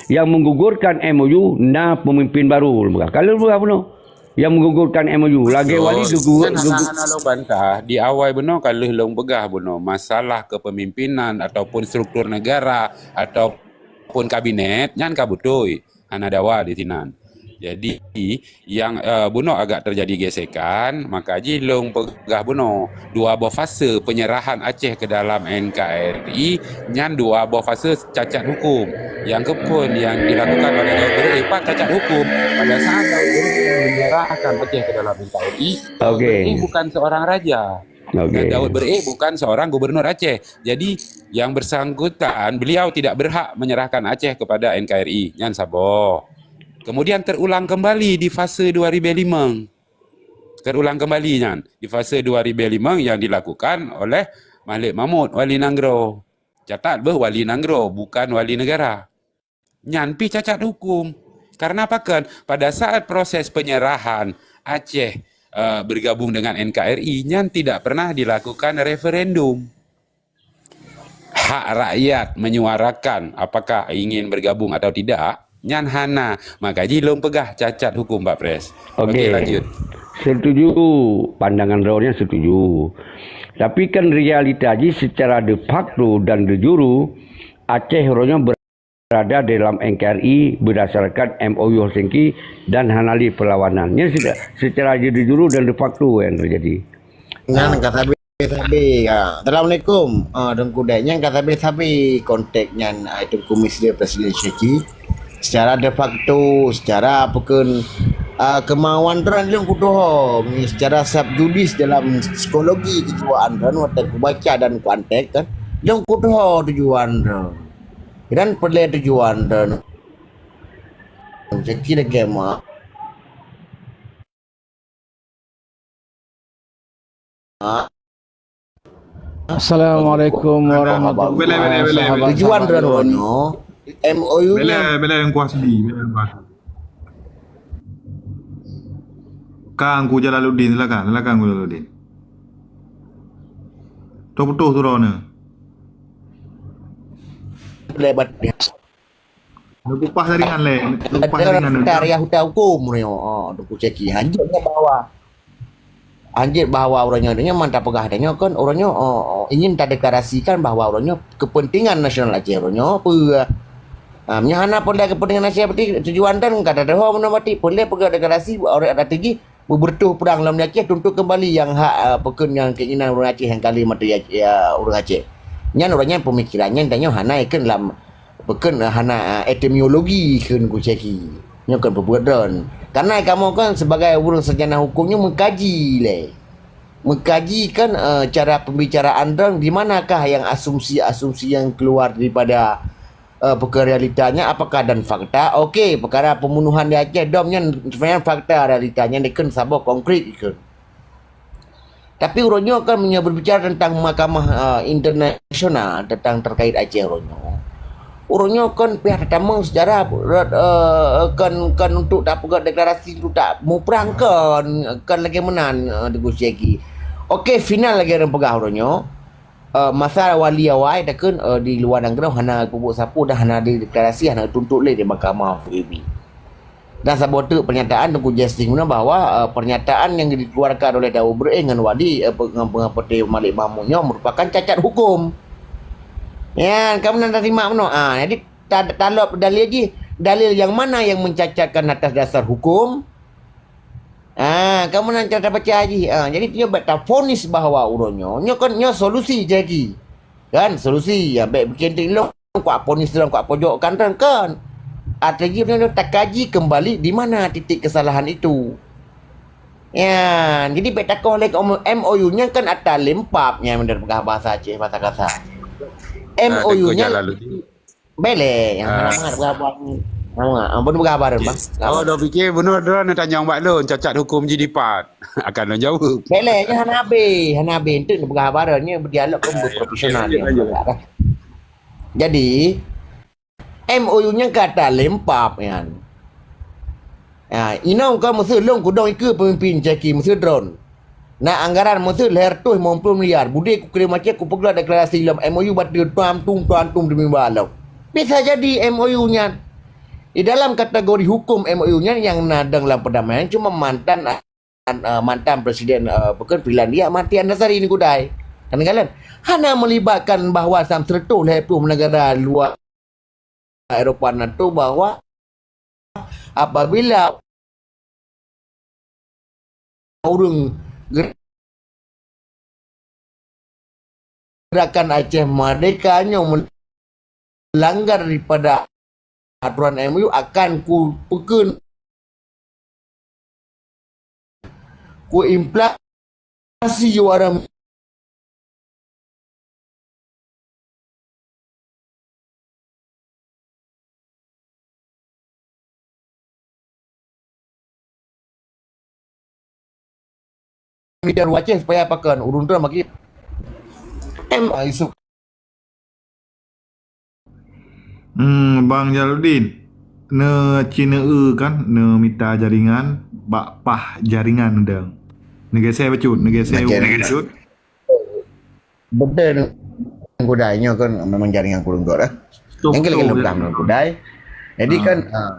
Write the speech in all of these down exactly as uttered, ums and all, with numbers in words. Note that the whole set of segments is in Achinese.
Yang menggugurkan M O U na pemimpin baru. Ka lheueh peugah bunoe. Yang menggugurkan M O U. Lagèe wali gugur. Kan hana, hana lôn bantah. Di awai bunoe ka lheueh lôn peugah bunoe. Masalah kepemimpinan ataupun struktur negara ataupun kabinet, nyan ka beutôi. Hana dawa di sinan. Jadi, nyang, eh, bunoe agak terjadi gesekan, maka jih lôn peugah bunoe, dua boh fase penyerahan Aceh ke dalam N K R I, nyan dua boh fase cacat hukum. Nyang keupeue nyang dilakukan oleh Daud Bereh pat cacat hukum. Pada saat Daud Bereh menyerahkan Aceh ke dalam N K R I, Daud Bereh bukan seorang raja. Dan Daud Bereh bukan seorang gubernur Aceh. Jadi, yang bersangkutan, beliau tidak berhak menyerahkan Aceh kepada N K R I. Nyan saboh. Kemudian terulang kembali di fase dua ribèe limong. Terulang kembali nyan di fase dua ribèe limong yang dilakukan oleh Malik Mahmud, wali nanggroe. Catat beuh, wali nanggroe, bukan wali negara. Nyan pih cacat hukum. Karena apa kan? Pada saat proses penyerahan Aceh, eh, bergabung dengan N K R I, nyan tidak pernah dilakukan referendum. Hak rakyat menyuarakan apakah ingin bergabung atau tidak, nyan hana. Maka jih lôn peugah cacat hukum, Pak Pres. Okey, lanjut. Setuju, pandangan droeneuh setuju. Tapi kan realita jih secara de facto dan de jure, Aceh uroe nyoe berada dalam N K R I berdasarkan M O U Helsinki dan hana lé perlawanan. Nyan secara, secara de jure dan de facto yang terjadi. Nyan ka sabe-sabe. Ha. Assalamualaikum. Ah, Teungku Dai. Nyan ka sabe-sabe konteks nyan, ah, Teungku Misri Presiden Helsinki. Secara de facto, secara apa kheun, ah, kemauan droen lôn kutuho, secara sub judice dalam psikologi kejiwaan droen, watèe kubaca dan kuantek kan, lôn kutuho tujuan droen. Dan peureulèe tujuan droen. Jadi lagèe mak. Assalamualaikum warahmatullahi wabarakatuh. Tujuan droen nyoe, M O U nyan. Bela, bela yang kuas bi, bela yang kuas. Kang Ku Jalaluddin, silakan, silakan Ku Jalaluddin. Terputus suara ni. Lebat. Leupah jaringan lé, leupah jaringan. Dari hutan hukum ni, oh, Teungku Syeki. Hanjeuet nyoe bahwa, hanjeuet bahwa ureueng nyoe, nyoe mantap peugah tanyoe kan, ureueng nyoe, oh, oh, ingin tadeklarasikan bahwa ureueng nyoe kepentingan nasional Aceh ureueng nyoe peue. Ah, meunyoe hana peureulèe kepentingan nasional berarti tujuan dan kata deuh meunan berarti peureulèe peugah deklarasi ureueng adat tinggi beubeureutoh prang lam Aceh tuntut kembali nyang hak, ah, peukheun nyang keinginan ureueng Aceh nyang ka lheueh mati, ya, ureueng Aceh. Nyan ureueng nyan pemikiran nyan tanyoe hana ikheun lam Bukon hana, ah, etimologi kheun Teungku Syeki. Nyoe kon peubuet droen. Karena kamoe kan sebagai ureueng sarjana hukum nyoe meukaji lé. Meukaji kan, eh, cara pembicaraan droen di manakah yang asumsi-asumsi yang keluar daripada, eh, peukara realitanya, apakah dan fakta. Okey, peukara pembunuhan di Aceh dom nyan sebenarnya fakta realitanya dikheun saboh konkret dikheun. Tapi uroe nyoe kan meunyoe berbicara tentang mahkamah, eh, internasional tentang terkait Aceh uroe nyoe. Uroe nyoe kan pihak teutama sejarah, eh, kan, kan untuk tak peugah deklarasi untuk tak muprang kan, kan lagèe meunan, eh, Teungku Syeki. Okey, final lagèe ureueng peugah uroe nyoe. Eh, masa wali awai takheun, eh, di luar nanggroe hana peubuet sapeue dan hana dideklarasi, hana dituntut lé di mahkamah P B B. Dan saboh teuk pernyataan Teungku Justin guna bahwa, eh, pernyataan yang dikeluarkan oleh Daud Bereh ngon wali, eh, pe-, ngon, ngon Putri Malik Mahmud nyoe merupakan cacat hukum. Ya, kamu nak terima meunoe. Ah, jadi ta-, talop dalil jih. Dalil yang mana yang mencacatkan atas dasar hukum? Ah, kamu nak cara baca jih. Ah, jadi nyoe bak tafonis bahwa uroe nyoe, nyoe kan nyoe solusi jadi. Kan solusi ya baik bikin trik lom. Kuat ponis droen, kuat pojok kan, kan. Artinya, takaji kembali di mana titik kesalahan itu. Ya, jadi bèk takoh lé M O U nyan kan ata lempap nyan, bener peugah bahasa Aceh, bahasa kasar. Ah, M O U nyan Jalaluddin. Beleh, yang mana peugah bahasa ni. Nama, ampun peugah bahasa, Bang. Oh, dah fikir benar droen tanyong bak lôn, cacat hukum jih dipat. Akan lôn jawab. Beleh, nyan hana habéh, hana habéh. Enteuk peugah bahasa ni, berdialog pun berprofesional. Jadi, M O U nyan ka talempap nyan. Ha, inong ka meuseuh lôn kudong ikeue pemimpin Syeki meuseuh droen. Na anggaran meuseuh lhèe reutôh limong ploh miliar. Budé kukirém Aceh kupeugah deklarasi lom M O U bateue tuan tum, tuan tum demi balok. Bisa jadi M O U nyan. Di dalam kategori hukum M O U nyan nyang na dong lam perdamaian cuma mantan, eh, mantan presiden, eh, bukan Finlandia, Martti Ahtisaari ni kudai. Kan kalian? Hana melibatkan bahwa sam seratus lhèe ploh negara luar Eropa NATO bahwa apabila ureuëng gerakan Aceh Merdeka nyoe melanggar daripada aturan M O U akan ku peukheun, ku implikasi ureuëng Media Aceh supaya pakon ureuëng tu bagi M Yusuf. Hmm, Bang Jaludin, ne Cina e kan, ne mita jaringan, bak pah jaringan dang. Negeseh bacut, negeseh Negeseh. Bacut. Betul kudai nyoe kan memang jaringan kurang gok lah. Betul, yang kali betul, kena ya. Pegang kudai. Jadi kan, ah,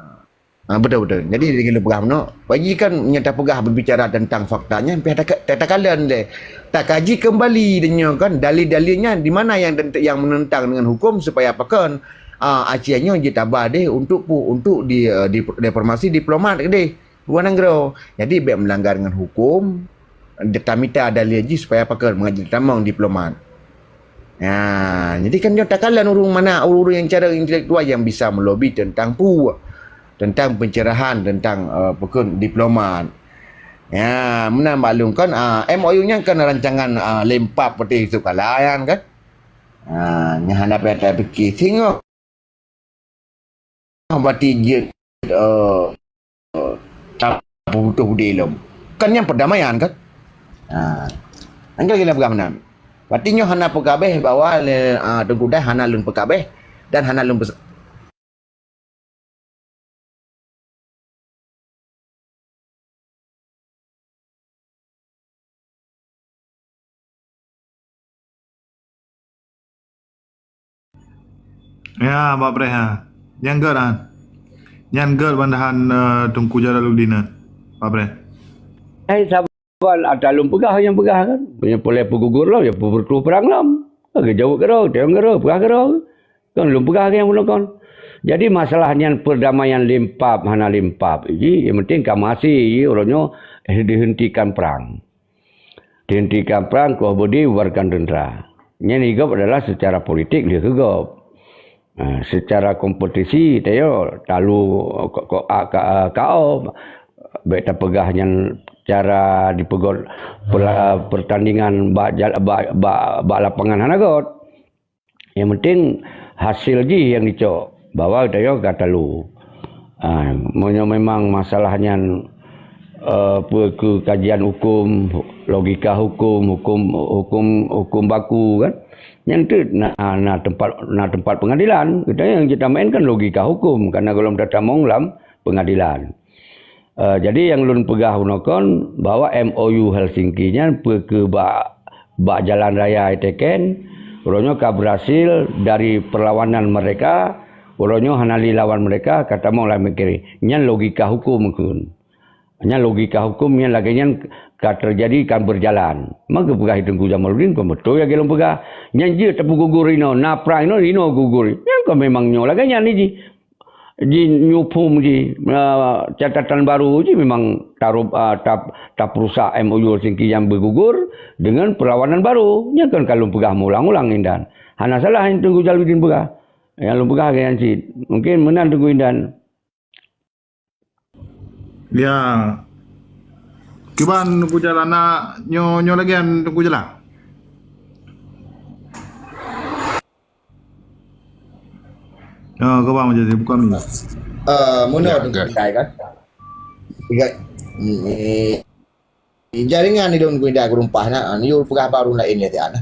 Ah, betul, betul. Jadi, di Geuluh Peugah Meunoe, bagi kan nyata peugah berbicara tentang fakta nyan, pih taka-, takalon deh. Takaji kembali dan nyoe kan, dalil-dalilnya di mana yang dent-, yang menentang dengan hukum supaya apa kan, ah, Aceh nyoe jitaba deh untuk pu-, untuk di, eh, di, diplomasi diplomat deh, luar negara. Jadi, bek melanggar dengan hukum, tamita dalil jih supaya apa kan, mengaji tamong diplomat. Ya, jadi kan nyoe takalon ureuëng mana, ureuëng-ureuëng nyang cara intelektual nyang bisa melobi tentang pu-, tentang pencerahan, tentang, eh, peukon diplomat. Ya, meunan maklum kan, ah, M O U nyan kan rancangan, ah, lempap putih itu kala nyan kan. Ah, nyan hana payah tapike singoh. Berarti jeuet, eh, eh, taputoh udeb lom. Kan nyan perdamaian kan? Ha. Angkat kita peugah meunan. Berarti nyoe hana peugah beh bahwa le, ah, Teungku Dai hana lôn peugah beh dan hana lôn pes-, Ya, Pak Preh, ha. Nyang gèt, ha. Nyang gèt bandahan, eh, Teungku Jalaluddin, ha. Pak Preh. Hai, saban ata lôn peugah nyang peugah kan. Nyang peureulèe peugugur lom, ya peureulèe perang lom. Geujaweueb keudroe, teueng keudroe, peugah keudroe. Kan lôn peugah nyang bunoe kon. Jadi masalah nyan perdamaian limpab hana limpab. Ji, yang penting ka meuhasé, ji, uroe nyoe, eh, dihentikan perang. Dihentikan perang, koh bodi, bubarkan tentara. Nyan igop adalah secara politik lheueh keu gob. Ah, secara kompetisi, tayo, talu ko-, ko-, a, ka, a, kao, bèk tapeugah nyan cara dipeugöt pela-, pertandingan bak jal-, bak, bak, bak lapangan hana göt. Yang penting hasil jih yang dicok, bahwa tayo ka talu. Ah, meunyoe memang masalah nyan, eh, peu-, keu kajian hukum, logika hukum, hukum, hukum, hukum baku kan, nyan tu na, na tempat, na tempat pengadilan. Kita yang kita main kan logika hukum, karena golom tatamong lam pengadilan. Eh, jadi nyang lôn peugah bunoe kon bahwa M O U Helsinki nyan peu keu bak, bak jalan raya iteken, uroe nyoe ka berhasil dari perlawanan mereka, uroe nyoe hana lé lawan mereka, ka tamong lam negeri. Nyan logika hukum kheun. Nyan logika hukum nyan lagèe nyan ka terjadi, kan berjalan. Maka peugah Teungku Jamaluddin kon beutôi lagèe lôn peugah. Nyan jeuet tapeugugur inoe, na prang inoe, inoe gugur. Nyan kon memang nyoe lagèe nyan jih. Ji nyuphom ji, ah, catatan baru ji memang tarup, ah, tap-, tapeurusak M O U Helsinki nyang beugugur dengan perlawanan baru. Nyan kan ka lôn peugah meulang-ulang indan. Hana salah nyang Teungku Jamaluddin peugah. Nyang lôn peugah lagèe nyan cit. Mungkin meunan Teungku Indan. Ya. Kiban Teungku Jalan nak nyoe, nyoe lagèe nyan Teungku Jalan. Ya, kau faham je, bukan ni. Eh, meunoe Ya, Teungku enggak. Indai kan. Tiga, eh, jaringan ni Teungku Indai geurumpah na, ni yue peugah baru laén ya tian.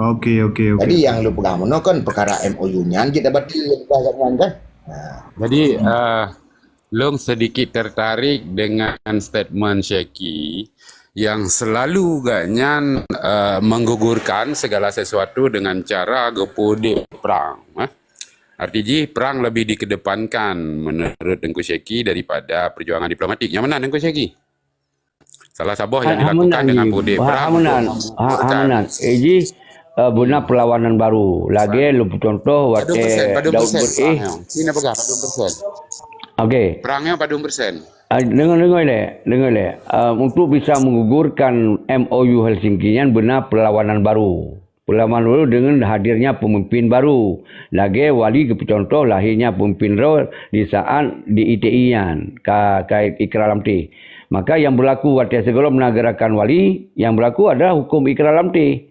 Okey, okey, okey. Jadi yang lu peugah meunoe kan perkara M O U nyan jeuet dah batal peugah kat nyan kan. Ha. Jadi, eh, Lôn sedikit tertarik dengan statement Syeki yang selalu gobnyan, eh, menggugurkan segala sesuatu dengan cara geupeudeh prang, eh. Arti jih, perang lebih dikedepankan menurut Teungku Syeki daripada perjuangan diplomatik. Nyang meunan, Teungku Syeki? Salah saboh nyang dilakukan dengan beudé perang untuk menguatkan. Ha meunan. Eh, jih, eh, beuna perlawanan baru. Lagée lôn peucontoh watée Daud Beréh. Sina peugah padum persen. Okey. Perang nyoe padum persen. Ah, deungoe, deungoe lé, deungoe lé. Ah, untuk bisa menggugurkan M O U Helsinki nyan beuna perlawanan baru. Perlawanan baru dengan hadirnya pemimpin baru. Lagée wali geupeucontoh lahirnya pemimpin roh di saat di I T I nyan, ka, ka ikrar lam T. Maka yang berlaku watée sigohlom na gerakan wali, yang berlaku adalah hukum ikrar lam T.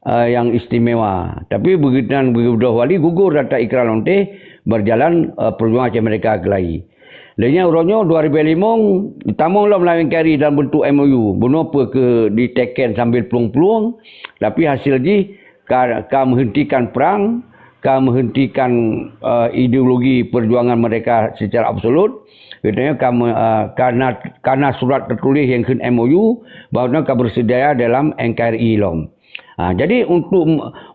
Eh, yang istimewa. Tapi begitu nan beudôh wali gugur data ikrar lam T, berjalan, eh, perjuangan Aceh Merdeka keuhai. Lheueh nyan uroe nyoe dua ribée limong, tamong lom lam N K R I dalam bentuk M O U. Bunoe peue keu diteken sambil plueng-plueng, tapi hasil jih ka, ka menghentikan perang, ka menghentikan, eh, ideologi perjuangan mereka secara absolut. Katanya ka me-, eh, karena, karena surat tertulis yang kheun M O U, bahwa ka bersedia dalam N K R I lom. Ha, jadi untuk,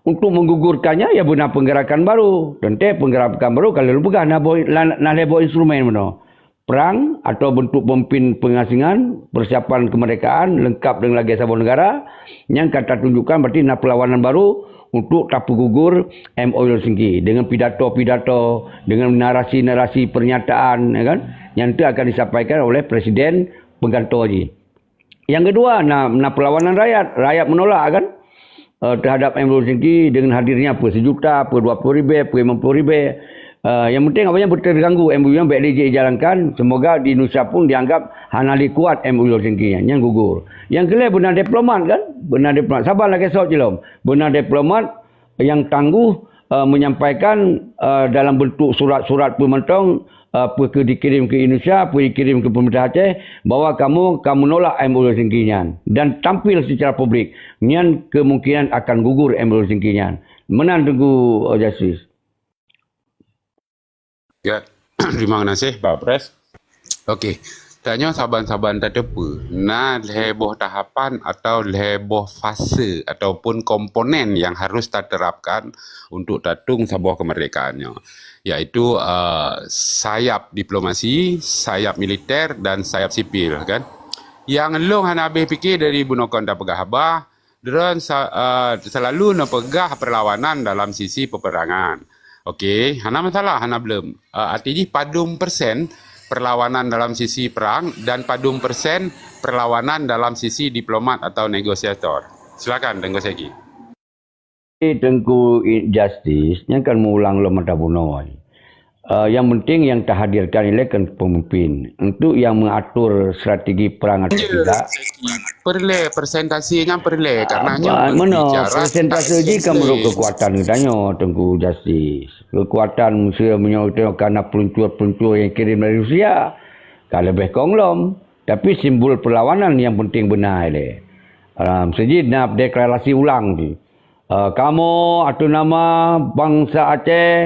untuk menggugurkannya, ya beuna penggerakan baru. Teuntée penggerakan baru kalau lôn peugah na boh, na, na lhée boh instrumen bunoe. Perang atau bentuk pemimpin pengasingan, persiapan kemerdekaan lengkap dengan lagée saboh negara, nyang ka tatunjukkan berarti na perlawanan baru untuk tapeugugur M O U Helsinki dengan pidato-pidato, dengan narasi-narasi pernyataan, ya kan, yang itu akan disampaikan oleh presiden pengganti jih. Yang kedua, na, na perlawanan rakyat. Rakyat menolak kan, eh, terhadap M O U Helsinki dengan hadirnya apa sejuta, apa dua puluh ribu, apa lima puluh ribu. Eh, yang penting awaknyan beuteuganggô M O U nyan baik lé jijalankan. Semoga di Indonesia pun dianggap hana lé kuat M O U Helsinki nyan, nyan gugur. Yang keulhée beuna diplomat kan? Beuna diplomat. Saban lagée soe cilom. Beuna diplomat yang tangguh, eh, menyampaikan, eh, dalam bentuk surat-surat peumantong, eh, peue keu dikirim ke Indonesia, peue dikirim ke pemerintah Aceh, bahwa kamu, kamu nolak M O U Helsinki nyan dan tampil secara publik. Nyan kemungkinan akan gugur M O U Helsinki nyan. Meunan Teungku, eh, Justice. Ya, terima kasih, Pak Pres. Okey, tanyoe saban-saban tateupeue, na lhée boh tahapan atau lhée boh fase ataupun komponen yang harus taterapkan untuk tatung saboh kemerdekaan nyoe, yaitu, eh, sayap diplomasi, sayap militer, dan sayap sipil, kan? Yang lôn hana habéh pike dari bunoe kon tapeugah haba, Droen sa-, eh, selalu neupeugah perlawanan dalam sisi peperangan. Okey, hana masalah, hana blem. Eh, arti jih padum persen perlawanan dalam sisi perang dan padum persen perlawanan dalam sisi diplomat atau negosiator. Silakan, Teungku Syeki. Teungku Justice, nyan kan meuulang lom mata bunoe. Eh, yang penting yang tahadirkan ilée kan pemimpin. Untuk yang mengatur strategi perang atau tidak. Peureulée presentasi nyan peureulée, karena nyoe meunoe, presentasi jih kan menurut kekuatan geutanyoe, Teungku Justice. Kekuatan Mesir meunyoe teuka na peluncur-peluncur yang kirim dari Rusia, ka leubeh kong lom. Tapi simbol perlawanan yang penting beuna ilée. Ah, meuseujid na deklarasi ulang jih. Eh, kamoe ateueh nama bansa Aceh,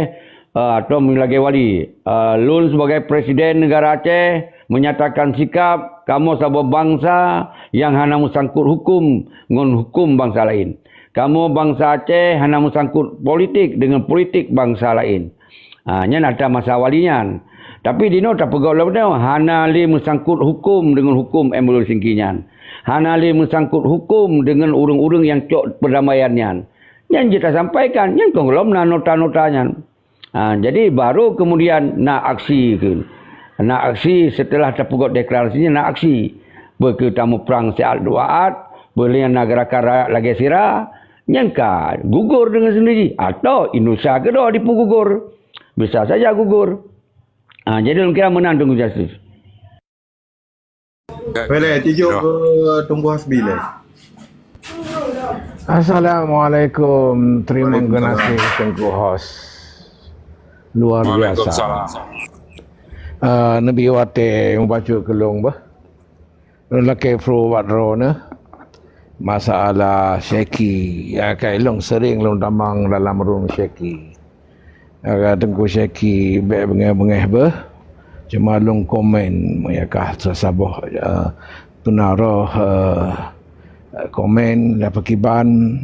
eh, atau lagée wali, eh, lôn sibagai Presiden Negara Aceh menyatakan sikap kamoe saboh bansa nyang hana meusangkot huköm ngon huköm bansa laén. Kamoe bansa Aceh hana meusangkot politik deungon politik bansa laén. Ha, nyan atra masa wali nyan. Tapi dinoe tapeugah lom nyoe, hana lé meusangkot huköm deungon huköm M O U Helsinki nyan. Hana lé meusangkot huköm deungon ureuëng-ureuëng nyang cok peurdamaian nyan. Nyan jeuet tasampaikan, nyan kon gohlom na nota-nota nyan. Ha, jadi baru kemudian na aksi keu. Na aksi setelah tapeugot deklarasi nyan na aksi. Beu keu tamuprang siat dua at, beu lé na gerakan rakyat lagée sira, nyan ka gugur deungon sendiri atau Indonesia keudroe dipeugugur. Bisa saja gugur. Ha, jadi lôn kira meunan Teungku Justice. Boleh, tuju ke Teungku Hasbi lé. Assalamualaikum. Terima kasih Teungku Hos. Luar biasa. Waalaikumsalam. Ah, neubi watée mubacut keulong bah. Lôn lakée fro bak droeneuh. Masalah Syeki, ya, kai lôn sering lôn tamong dalam room Syeki. Ya, Teungku Syeki bék beungéh-beungéh beuh. Cuma lôn komen, ya kah, saboh, ya, tuna roh, eh, komen, ya, pakiban.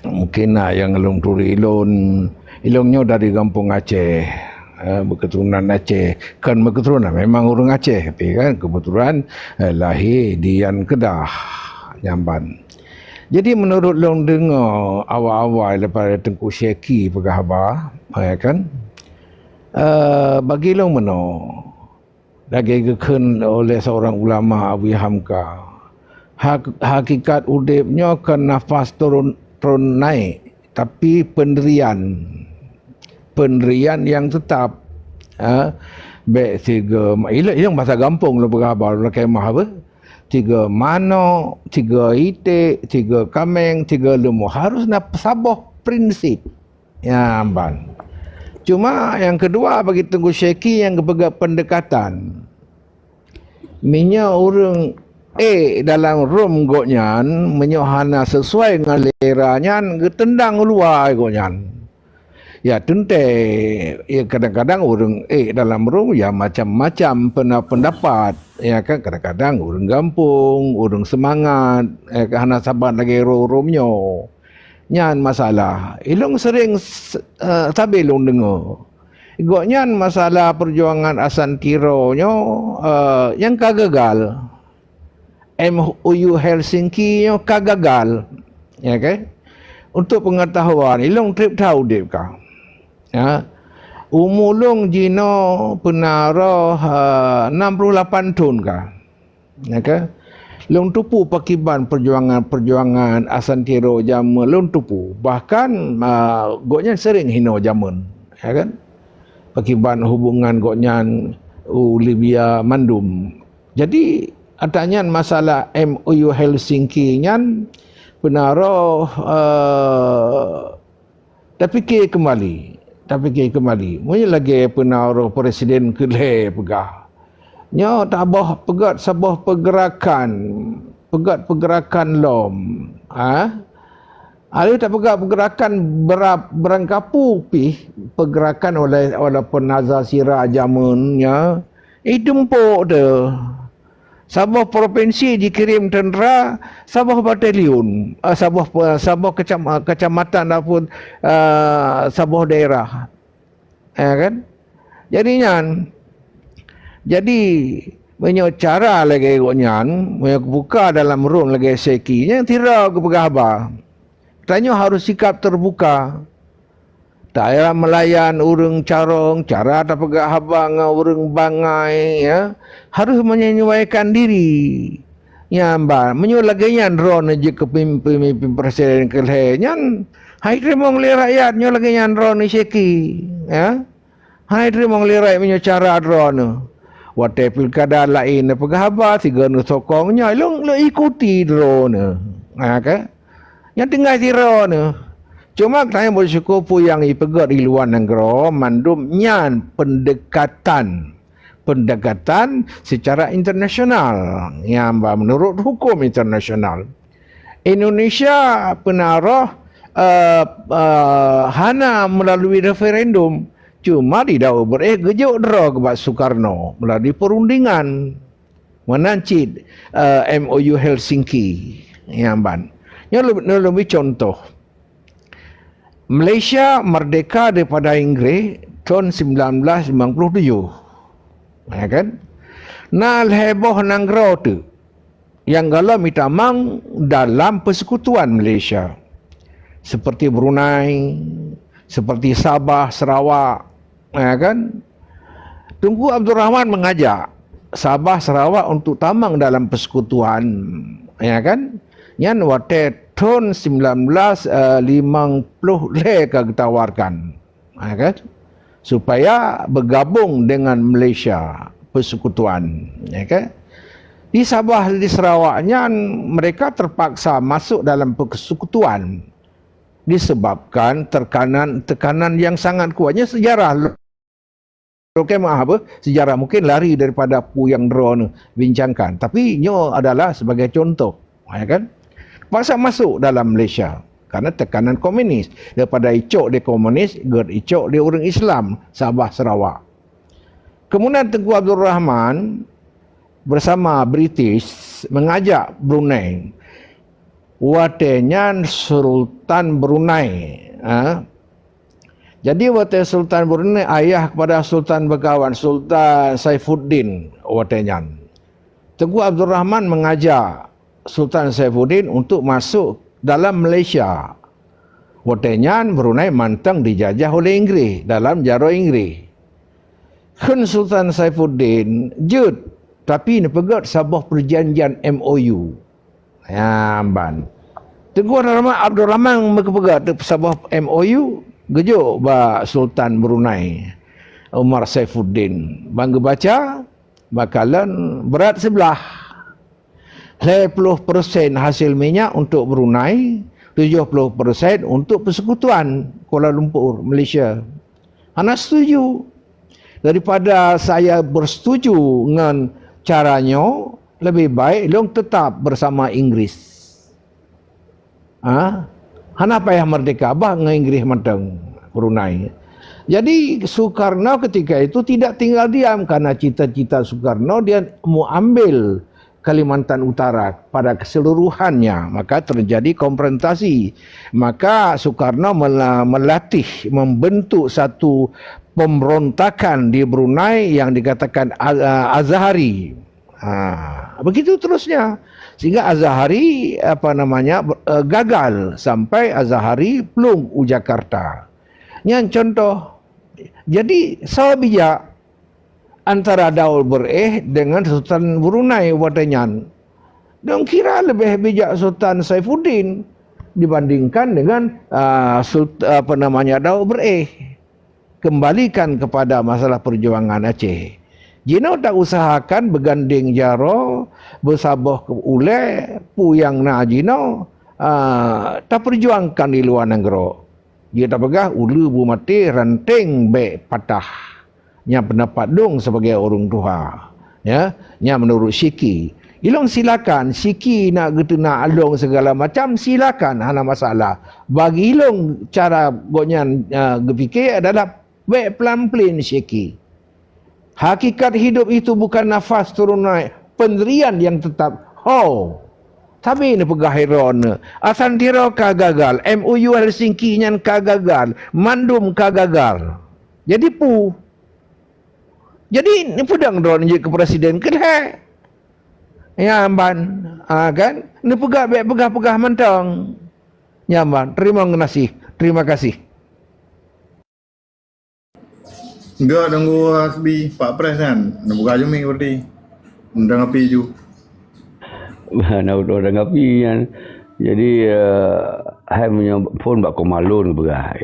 Mungkin na nyang lôn turi lôn, Ilong nyoe dari gampông Aceh, eh, berketurunan Aceh. Kan berketurunan, memang ureuëng Aceh, tapi kan kebetulan, eh, lahir di Yan Kedah, Jamban. Jadi menurut long dengar awai-awai daripada Teungku Syeki peugah haba, ya kan? Eh, bagi long meunoe, lagée geukheun oleh seorang ulama Abu Hamka, hak-, hakikat udeb nyoe kon nafas turun, turun naik, tapi pendirian, pendirian yang tetap. Ha? Bek siga, ilong, ilong bahasa gampông lôn peugah haba, lôn lakée meu'ah apa? Tiga manok, tiga iték, tiga kameng, tiga leumo. Harus na saboh prinsip. Ya, ban. Cuma yang kedua bagi Teungku Syeki yang geupeugah pendekatan. Meunyoe ureuëng ék dalam rom gobnyan, meunyoe hana sesuai ngon lera nyan, geutendang u luwa gobnyan. Ya, teuntée, ya, kadang-kadang ureuëng ék dalam rom, ya, macam-macam pena-, pendapat. Ya kan, kadang-kadang ureuëng gampông, ureuëng seumangat, ya kan, hana saban lagée rom-rom nyoe. Nyan masalah. Ilong sering s-, eh, sabe lôn deungoe. Gobnyan masalah perjuangan Asan Tiro nyoe, eh, nyang ka gagal. M O U Helsinki nyoe ka gagal. Ya kan? Untuk pengetahuan, ilong treb that udeb ka. Ya. Umu long jinoe peuna roh, eh, enam puluh lapan thon ka. Ya kan? Lôn tupu pakiban perjuangan-perjuangan Asan Tiro jameun, lôn tupu. Bahkan, ah, gobnyan sering hino jameun, ya kan? Pakiban hubungan gobnyan u Libya mandum. Jadi, ata nyan masalah M O U Helsinki nyan peuna roh, eh, Tapike keumbali, tapike keumbali. Meunyoe lagée peuna uroe presiden keu lhée peugah, nyoe taboh peugét saboh peugerakan, peugét peugerakan lom, ha? Aleuh tapeugah peugerakan bra-, beurangkapeue pih peugerakan oleh, walaupun Nazar Syirah jameun nyoe, itumpok teuh. Saboh propinsi jikirém teuntra, saboh batalion, eh, saboh pe-, saboh kecam-, eh, kecamatan ataupun, eh, saboh daerah. Ya kan? Jadi nyan, jadi meunyoe cara lagée gobnyan, meunyoe buka dalam Rom lagée Seki, nyan sidroe geupeugah haba. Tanyoe harus sikap terbuka. Cara meulayan ureuëng carông, cara tapeugah haba ngon ureuëng bangai, ya, harus menyesuaikan diri. Nyan ban, meunyoe lagée nyan droeneuh jeuet keu pim-, peumimpin presiden keu lhée nyan, hai teurimong lé rakyat nyoe lagée nyan droeneuh Seki, ya. Hai teurimong lé rakyat meunyoe cara droeneuh. Watée pilkada laén neupeugah haba, sigoe neusokong nyoe, lôn, lôn ikuti droeneuh. Ha, kan? Nyan tinggai sidroeneuh. Cuma tanyoe beusyukoe peue nyang jipeugét di luwa nanggroe, mandum nyan pendekatan. Pendekatan secara internasional. Nyang ba menurut hukum internasional. Indonesia peuna roh, eh, eh, hana melalui referendum. Cuma di Daud Beureh geujok droe bak Soekarno melalui perundingan. Meunan cit, eh, M O U Helsinki. Nyang ban. Nyoe leu-, leu-, leubeh contoh. Malaysia merdeka daripada Inggris tahun sembilan belas lima puluh tujuh. Ya kan? Na lhée boh nanggroe teuk nyang gohlom jitamong dalam persekutuan Malaysia. Seperti Brunei, seperti Sabah, Sarawak, ya kan? Teungku Abdul Rahman mengajak Sabah Sarawak untuk tamong dalam persekutuan, ya kan? Nyan watée thon sembilan belas lima puluh lhée ka geutawarkan, ya kan? Supaya bergabung dengan Malaysia persekutuan, ya kan? Di Sabah, di Sarawak nyan mereka terpaksa masuk dalam persekutuan disebabkan tekanan, tekanan yang sangat kuat. Nyoe sejarah. Oke, maaf apa? Sejarah mungkin lari daripada peue nyang droeneuh bincangkan. Tapi nyoe adalah sebagai contoh. Ya kan? Paksa masuk dalam Malaysia. Karena tekanan komunis. Daripada icok di komunis, gét icok di ureuëng Islam Sabah Sarawak. Kemudian Teungku Abdul Rahman bersama British mengajak Brunei. Watée nyan Sultan Brunei, ha, Jadi watée Sultan Brunei ayah kepada Sultan Begawan, Sultan Saifuddin watée nyan, Teungku Abdul Rahman mengajak Sultan Saifuddin untuk masuk dalam Malaysia. Watée nyan Brunei mantong dijajah oleh Inggris dalam jaroe Inggris. Kheun Sultan Saifuddin jeuet, tapi neupeugét saboh perjanjian M O U. Nyan ban. Teungku Abdul Rahman, Abdul Rahman meukeupeugét saboh M O U, geujok bak Sultan Brunei, Umar Saifuddin. Ban geubaca, bak kalon brat seublah. Lhée ploh persen hasil minyak untuk Brunei, tujoh ploh persen untuk persekutuan Kuala Lumpur, Malaysia. Hana setuju. Daripada saya bersetuju ngon cara nyoe, lebih baik lôn tetap bersama Inggris. Ha? Hana payah merdeka, bah ngon Inggris mantong Brunei. Jadi Soekarno ketika itu tidak tinggal diam karena cita-cita Soekarno dia mau ambil Kalimantan Utara pada keseluruhannya, maka terjadi konfrontasi. Maka Soekarno mela-, melatih membentuk satu pemberontakan di Brunei yang dikatakan A-, Azhari. Ha, begitu terusnya. Sehingga Azhari, apa namanya, ber-, eh, gagal sampai Azhari plueng u Jakarta. Nyan contoh. Jadi, soe bijak antara Daud Beureueh dengan Sultan Brunei watée nyan? Dong kira leubeh bijak Sultan Saifuddin dibandingkan dengan, ah, Sult-, apa namanya, Daud Beureueh. Kembalikan kepada masalah perjuangan Aceh. Jinoe ta usahakan beugandeng jaroe, beusaboh keu ulée, peue nyang na jinoe, ah, taperjuangkan di luwa nanggroe. Jeuet tapeugah, uleue bu maté, ranteng bék patah. Nyan pendapat lôn sebagai ureuëng tuha. Ya, nyan menurut Syekhie. Ilong silakan, Syekhie nak geuteunak lôn segala macam, silakan, hana masalah. Bagi ilong cara gobnyan, ah, geupike adalah bék pelan-pelan Syekhie. Hakikat hidup itu bukan nafas turun naik, pendirian yang tetap. Ho! Sabe neupeugah Iran, Asantiro ka gagal, M O U Helsinki nyan ka gagal, mandum ka gagal. Jadi pu. Jadi neupeudong droe jeuet keu presiden keu lhée. Ya ban, ha, kan? Neupeugah bék peugah-peugah mantong. Ya ban, terima kasih. Terima kasih. Enggak, Teungku Hasbi, Pak Pres kan? Neubuka jumik berarti. Undang api ju. Nah, undang api nyan. Jadi, eh, hai meunyoe phon bak Komalon peugah.